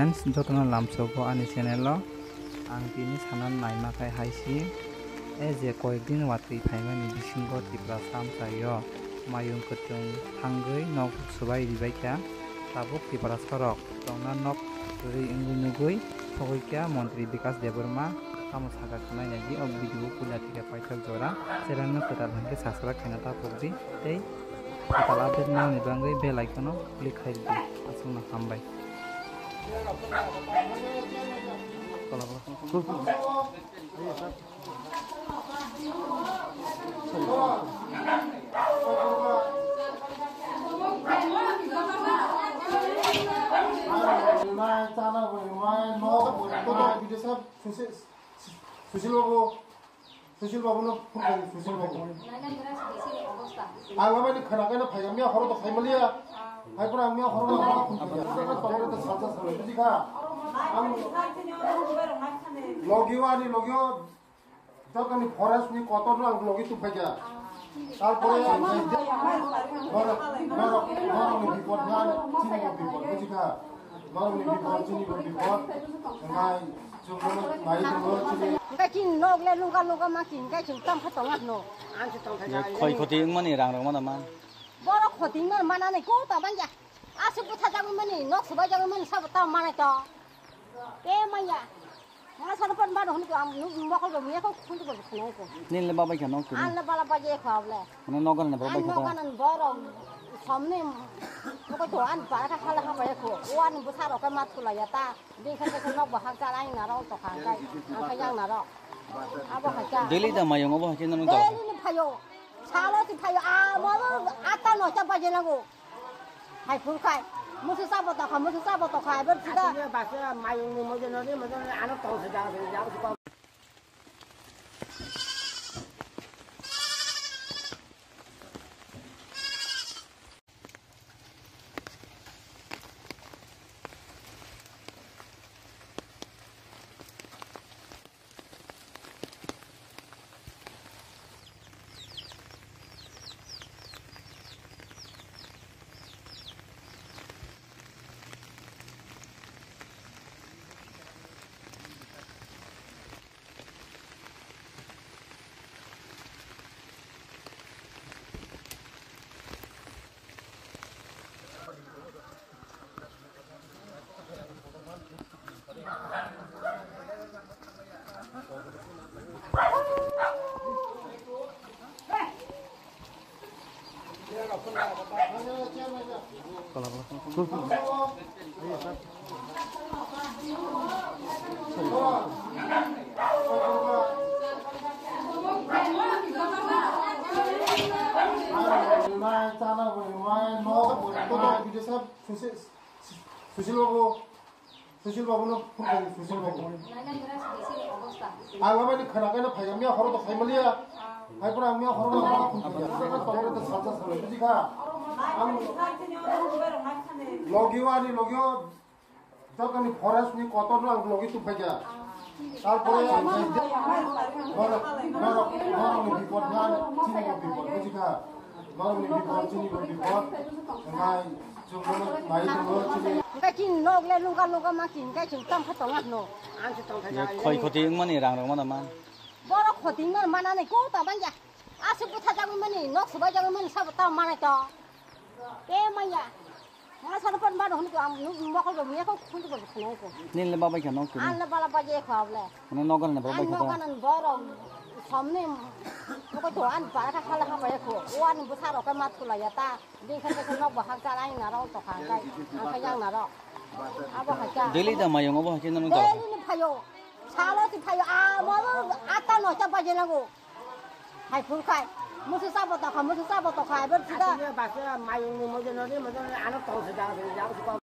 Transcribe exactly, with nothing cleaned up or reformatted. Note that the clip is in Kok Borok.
Jotono lamsogo ani channel o. Ang tini sana naima khai hai si, e je koyek din watwi phaimani bisingo Tiprasa amchaio mayung kwchwng thangwi nok subai ribai kha. Tabuk Tiprasa rok tongna nok kwrwi wngwi nugwi thogwi kha Montri Bikas Debbarma. Tamo sakha khwnai nai di o video puila thikhe paithak jora. Channel no kwtal hwnkhe subscribe khaina ta pokdi tei kwtal update nani bagwi bell icon o click khai di. Aswkno hambai. Susil babu. Susil babu no phone kari, Susil babu. Ang amai ni khana kaino phaiga, miya horo to phai maliya. Hai pura ang miya horo no phone kari. Ang ka tong ta salsa salai, buji kha? Ang logi o, ani logi o, jotoni forest ni kotor no ang logi tu phaiga. Tarpore norok, norok, norok ni bipod na, chini bo bipod, buji kha? Norok ni bipod, chini bo bipod. Ngai Hwnkhe chini nok le lungka lungka ma chini khe chwng tamo khe tongna hwno. Ang se tongthai. Khoi khoti wngmani rang rok mano ma. Borok khoti wngmani manani kung tong bangya. Aswk bwtha jagwi mani nok swbai jagwi mani sabo tamo manai to. Ke maya. Ma sabo pon bado hwnwi ang nuk mokol bo muya ko khuntu bo khunai ko. Nil le babai kha nok tuni. Ang le bala baje kho able. Ano nok gana babai kha. Nok gana borok somni mokol to an bara kha khala ha bai ko. Wan bwsa rok khe mat kulaya ta. Bini khe khe nok bo hakcha, ang narok tokha, hwnkhe ang khe yang narok. Abo hakcha. Daily da mayung obo hakhe nang tokha. Daily ni phaio. Salo si phaio. Amo atta noita baje nango. Hai phur khai. Musu sabo tokha, musu sabo tokha. Ebar sida. Basa mayung ni mojo nori, mojo nori ano tong se jang se jang se. Susil babu. Susil babu no phone kari, Susil babu. Ang amai ni khana kaino phaiga, miya horo to phai maliya. Hai pura ang miya horo no phone kari. Ang ka tong ta salsa salai, buji kha? Ang logi o, ani logi o, jotoni forest ni kotor no ang logi tu phaiga. Tarpore norok, norok, norok ni bipod na, chini bo bipod, buji kha? Norok ni bipod, chini bo bipod. Ngai Hwnkhe chini nok le lungka lungka ma chini khe chwng tamo khe tongna hwno. Ang se tongthai. Khoi khoti wngmani rang rok mano ma. Borok khoti wngmani manani kung tong bangya. Aswk bwtha jagwi mani, nok swbai jagwi mani sabo tamo manai to. Ke maya. Ma sabo pon bado hwnwi ang nuk mokol bo muya ko khunju bo khunai ko. Nil le babai kha nok tuni. Ang le bala baje kho able. Ano nok gana babai kha. Ang nok gana borok somni ko to an bara kha khala kha bai ko. O an bwsa rok khe mat kulaya ta. Bini khe khe nok bo hakcha, ang narok tokha, hwnkhe ang khe yang narok. Abo hakcha. Daily da mayung obo hakhe nang tokha. Daily ni phaio. Salo si phaio. Amo atta noita baje nango. Hai phur khai. Musu sabo tokha, musu sabo tokha. Ebar sida. Basa mayung ni mojo nori, mojo nori ano tong se jang se jang se.